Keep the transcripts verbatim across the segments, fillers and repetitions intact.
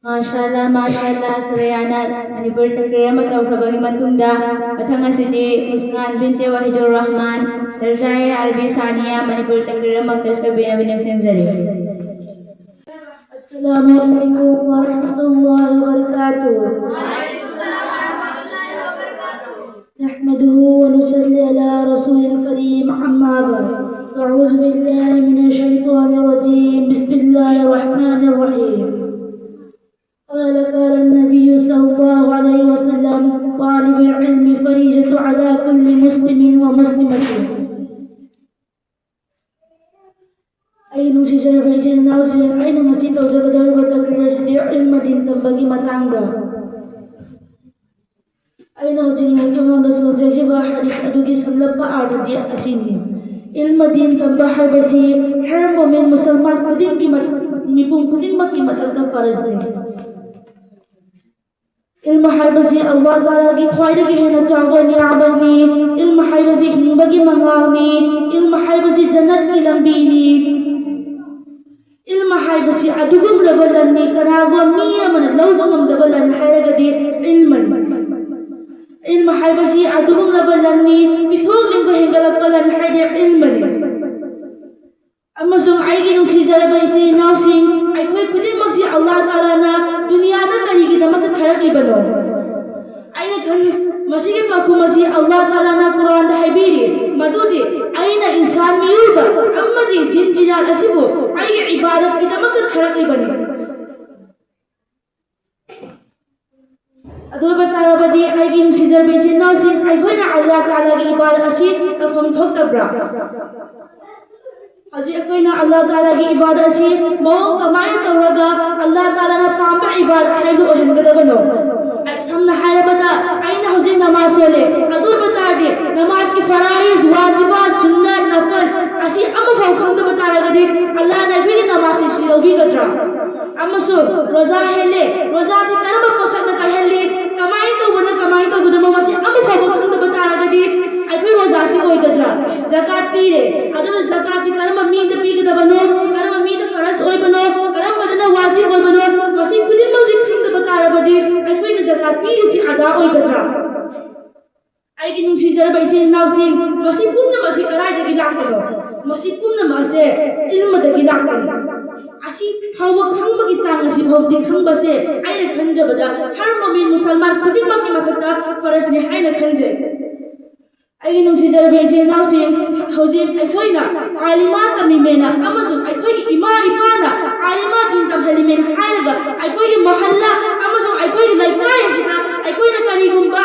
ꯃꯥꯁꯥꯂꯥ, ꯃꯥꯁꯥꯂꯥ, ꯁꯨꯔꯌꯥꯅ ꯃꯅꯤꯄꯨꯔ ꯇꯛꯔꯤꯔ ꯑꯃ ꯇꯧꯈ꯭ꯔꯕꯒꯤ ꯃꯇꯨꯡꯗ, ꯃꯊꯪ ꯑꯁꯤꯗꯤ ꯎꯁꯃꯥꯟ ꯕꯤꯟꯇꯦ ꯋꯥꯍꯤꯗꯨꯔ ꯔꯍꯃꯥꯟ, ꯗꯔꯖꯥꯌꯦ ꯑꯔꯕꯤ ꯁꯥꯅꯤꯌꯥ ꯃꯅꯤꯄꯨꯔ ꯇꯛꯔꯤꯔ ꯑꯃ ꯄꯦꯁ ꯇꯧꯕꯤꯅꯕ ꯅꯤꯡꯁꯤꯡꯖꯔꯤ꯫ السلام عليكم ورحمة الله وبركاته. نحمده ونصلي على رسول الكريم، أما بعد. أعوذ بالله من الشيطان الرجيم. بسم الله الرحمن الرحيم. قال، قال النبي صلى الله عليه وسلم: طالب العلم فريضة على كل مسلم ومسلمة. ꯑꯩ ꯅꯨꯡꯁꯤꯖꯔꯕ ꯏꯆꯤꯜ ꯏꯅꯥꯎꯁꯤꯡ, ꯑꯩꯅ ꯉꯁꯤ ꯇꯧꯖꯒꯗꯧꯔꯤꯕ ꯇꯛꯔꯤꯔ ꯑꯁꯤꯗꯤ ꯏꯜꯃ ꯗꯤꯟ ꯇꯝꯕꯒꯤ ꯃꯇꯥꯡꯗ꯫ ꯑꯩꯅ ꯍꯧꯖꯤꯛ ꯅꯍꯥꯛꯀꯤ ꯃꯃꯥꯡꯗ ꯁꯣꯟꯖꯈꯤꯕ ꯍꯗꯤꯁ ꯑꯗꯨꯒꯤ ꯁꯝꯂꯞꯄ ꯑꯥꯔꯊꯗꯤ ꯑꯁꯤꯅꯤ: ꯏꯜꯃ ꯗꯤꯟ ꯇꯝꯕ ꯍꯥꯏꯕꯁꯤ ꯍꯔ ꯃꯣꯃꯤꯟ ꯃꯨꯁꯜꯃꯥꯟ ꯈꯨꯗꯤꯡꯒꯤ ꯃ-, ꯃꯤꯄꯨꯝ ꯈꯨꯗꯤꯡꯃꯛꯀꯤ ꯃꯊꯛꯇ ꯐꯔꯖꯅꯤ꯫ ꯏꯜꯃ ꯍꯥꯏꯕꯁꯤ ꯑꯜꯂꯥꯍ ꯇꯥꯂꯥꯒꯤ ꯈ꯭ꯋꯥꯏꯗꯒꯤ ꯍꯦꯟꯅ ꯆꯥꯎꯕ ꯅꯤꯌꯥꯃꯠꯅꯤ꯫ ꯏꯜꯃ ꯍꯥꯏꯕꯁꯤ ꯍꯤꯡꯕꯒꯤ ꯃꯉꯥꯜꯅꯤ꯫ ꯏꯜꯃ ꯍꯥꯏꯕꯁꯤ ꯖꯟꯅꯠꯀꯤ ꯂꯝꯕꯤꯅꯤ꯫ ꯏꯜꯃ ꯍꯥꯏꯕꯁꯤ ꯑꯗꯨꯒꯨꯝꯂꯕ ꯂꯟꯅꯤ, ꯀꯅꯥꯒꯨꯝꯕ ꯃꯤ ꯑꯃꯅ ꯂꯧꯕ ꯉꯝꯗꯕ ꯂꯟ ꯍꯥꯏꯔꯒꯗꯤ ꯏꯜꯃꯅꯤ꯫ ꯏꯜꯃ ꯍꯥꯏꯕꯁꯤ ꯑꯗꯨꯒꯨꯝꯂꯕ ꯂꯟꯅꯤ, ꯄꯤꯊꯣꯛ ꯂꯤꯡꯕ ꯍꯦꯟꯒꯠꯂꯛꯄ ꯂꯟ ꯍꯥꯏꯗꯤ ꯏꯜꯃꯅꯤ꯫ ꯑꯃꯁꯨꯡ ꯑꯩꯒꯤ ꯅꯨꯡꯁꯤꯖꯔꯕ ꯏꯆꯤꯜ ꯏꯅꯥꯎꯁꯤꯡ, ꯑꯩꯈꯣꯏ ꯈꯨꯗꯤꯡꯃꯛꯁꯤ ꯑꯜꯂꯥꯍ ꯇꯥꯂꯥꯅ ꯗꯨꯅꯤꯌꯥꯗ ꯀꯔꯤꯒꯤꯗꯃꯛꯇ ꯊꯥꯔꯛꯂꯤꯕꯅꯣ? ꯑꯩꯅ ꯈꯟ-, ꯃꯁꯤꯒꯤ ꯄꯥꯎꯈꯨꯝ ꯑꯁꯤ ꯑꯜꯂꯥꯍ ꯇꯥꯂꯥꯅ ꯀꯨꯔꯥꯟꯗ ꯍꯥꯏꯕꯤꯔꯤ, ꯃꯗꯨꯗꯤ ꯑꯩꯅ ꯏꯟꯁꯥꯟ ꯃꯤꯑꯣꯏꯕ ꯑꯃꯗꯤ ꯖꯤꯟ ꯖꯤꯅꯥꯠ ꯑꯁꯤꯕꯨ ꯑꯩꯒꯤ ꯏꯕꯥꯗꯠꯀꯤꯗꯃꯛꯇ ꯊꯥꯔꯛꯂꯤꯕꯅꯤ꯫ ꯑꯗꯨ ꯑꯣꯏꯕ ꯇꯥꯔꯕꯗꯤ, ꯑꯩꯒꯤ ꯅꯨꯡꯁꯤꯖꯔꯕ ꯏꯆꯤꯜ ꯏꯅꯥꯎꯁꯤꯡ, ꯑꯩꯈꯣꯏꯅ ꯑꯜꯂꯥꯍ ꯇꯥꯂꯥꯒꯤ ꯏꯕꯥꯗꯠ ꯑꯁꯤ ꯇꯧꯐꯝ ꯊꯣꯛꯇꯕ꯭ꯔꯥ? ꯍꯧꯖꯤꯛ ꯑꯩꯈꯣꯏꯅ ꯑꯜꯂꯥꯍ ꯇꯥꯂꯥꯒꯤ ꯏꯕꯥꯗꯠ ꯑꯁꯤ ꯃꯑꯣꯡ ꯀꯃꯥꯏꯅ ꯇꯧꯔꯒ ꯑꯜꯂꯥꯍ ꯇꯥꯂꯥꯅ ꯄꯥꯝꯕ ꯏꯕꯥꯗꯠ ꯍꯥꯏꯕꯗꯨ ꯑꯣꯏꯍꯟꯒꯗꯕꯅꯣ? ꯑꯩ ꯁꯝꯅ ꯍꯥꯏꯔꯕꯗ, ꯑꯩꯅ ꯍꯧꯖꯤꯛ ꯅꯃꯥꯖ ꯁꯣꯜꯂꯦ, ꯑꯗꯨ ꯑꯣꯏꯕ ꯇꯥꯔꯗꯤ ꯅꯃꯥꯖꯀꯤ ꯐꯔꯥꯏꯖ, ꯋꯥꯖꯤꯕꯥꯠ, ꯁꯨꯟꯅꯠ, ꯅꯐꯜ ꯑꯁꯤ ꯑꯃꯐꯥꯎ ꯈꯪꯗꯕ ꯇꯥꯔꯒꯗꯤ ꯑꯜꯂꯥꯍꯅ ꯑꯩꯈꯣꯏꯒꯤ ꯅꯃꯥꯖ ꯑꯁꯤ ꯂꯧꯕꯤꯒꯗ꯭ꯔꯥ? ꯑꯃꯁꯨꯡ ꯔꯣꯖꯥ ꯍꯦꯜꯂꯦ, ꯔꯣꯖꯥꯁꯤ ꯀꯔꯝꯕ ꯄꯣꯠꯁꯛꯅ ꯀꯥꯏꯍꯜꯂꯤ, ꯀꯃꯥꯏꯅ ꯇꯧꯕꯅ ꯀꯃꯥꯏꯅ ꯇꯧꯒꯗꯕꯅꯣ, ꯃꯁꯤ ꯑꯃ ꯐꯥꯎꯕ ꯈꯪꯗꯕ ꯇꯥꯔꯒꯗꯤ ꯑꯩꯈꯣꯏ ꯔꯣꯖꯥꯁꯤ ꯑꯣꯏꯒꯗ꯭ꯔꯥ? ꯖꯀꯥꯠ ꯄꯤꯔꯦ, ꯑꯗꯨꯅ ꯖꯀꯥꯠꯁꯤ ꯀꯔꯝꯕ ꯃꯤꯗ ꯄꯤꯒꯗꯕꯅꯣ, ꯀꯔꯝꯕ ꯃꯤꯗ ꯐꯔꯁ ꯑꯣꯏꯕꯅꯣ, ꯀꯔꯝꯕꯗꯅ ꯋꯥꯖꯤꯕ ꯑꯣꯏꯕꯅꯣ, ꯃꯁꯤ ꯈꯨꯗꯤꯡꯃꯛ ꯄꯤꯔꯤꯁꯤ ꯑꯗꯥ ꯑꯣꯏꯒꯗ꯭ꯔꯥ? ꯑꯩꯒꯤ ꯅꯨꯡꯁꯤꯖꯔꯕ ꯏꯆꯤꯜ ꯏꯅꯥꯎꯁꯤꯡ, ꯃꯁꯤ ꯄꯨꯝꯅꯃꯛ ꯑꯁꯤ ꯀꯗꯥꯏꯗꯒꯤ ꯂꯥꯛꯄꯅꯣ? ꯃꯁꯤ ꯄꯨꯝꯅꯃꯛ ꯑꯁꯦ ꯏꯜꯃꯗꯒꯤ ꯂꯥꯛꯄꯅꯤ꯫ ꯑꯁꯤ ꯐꯥꯎꯕ ꯈꯪꯕꯒꯤ ꯆꯥꯡ ꯑꯁꯤ ꯐꯥꯎꯕꯗꯤ ꯈꯪꯕꯁꯦ ꯑꯩꯅ ꯈꯟꯖꯕꯗ ꯍꯔ ꯃꯨꯃꯤꯟ ꯃꯨꯁꯜꯃꯥꯟ ꯈꯨꯗꯤꯡꯃꯛꯀꯤ ꯃꯊꯛꯇ ꯐꯔꯖꯅꯤ ꯍꯥꯏꯅ ꯈꯟꯖꯩ꯫ ꯑꯩꯒꯤ ꯅꯨꯡꯁꯤꯖꯔꯕ ꯏꯆꯤꯜ ꯏꯅꯥꯎꯁꯤꯡ, ꯍꯧꯖꯤꯛ ꯑꯩꯈꯣꯏꯅ ꯑꯥꯂꯤꯃꯥ ꯇꯝꯃꯤꯃꯦꯅ ꯑꯃꯁꯨꯡ ꯑꯩꯈꯣꯏꯒꯤ ꯏꯃꯥ ꯏꯄꯥꯅ ꯑꯥꯂꯤꯃꯥ ꯗꯤꯟ ꯇꯝꯍꯜꯂꯤꯃꯦꯅ ꯍꯥꯏꯔꯒ ꯑꯩꯈꯣꯏꯒꯤ ꯃꯍꯜꯂꯥ ꯑꯃꯁꯨꯡ ꯑꯩꯈꯣꯏꯒꯤ ꯂꯩꯀꯥꯏ ꯑꯁꯤꯗ ꯑꯩꯈꯣꯏꯅ ꯀꯔꯤꯒꯨꯝꯕ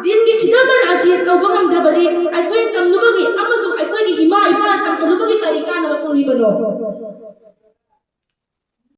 ꯗꯤꯟꯒꯤ ꯈꯤꯗꯃꯠ ꯑꯁꯤ ꯇꯧꯕ ꯉꯝꯗ꯭ꯔꯕꯗꯤ ꯑꯩꯈꯣꯏꯅ ꯇꯝꯂꯨꯕꯒꯤ ꯑꯃꯁꯨꯡ ꯑꯩꯈꯣꯏꯒꯤ ꯏꯃꯥ ꯏꯄꯥꯅ ꯇꯝꯍꯜꯂꯨꯕꯒꯤ ꯀꯔꯤ ꯀꯥꯟꯅꯕ ꯐꯪꯂꯤꯕꯅꯣ?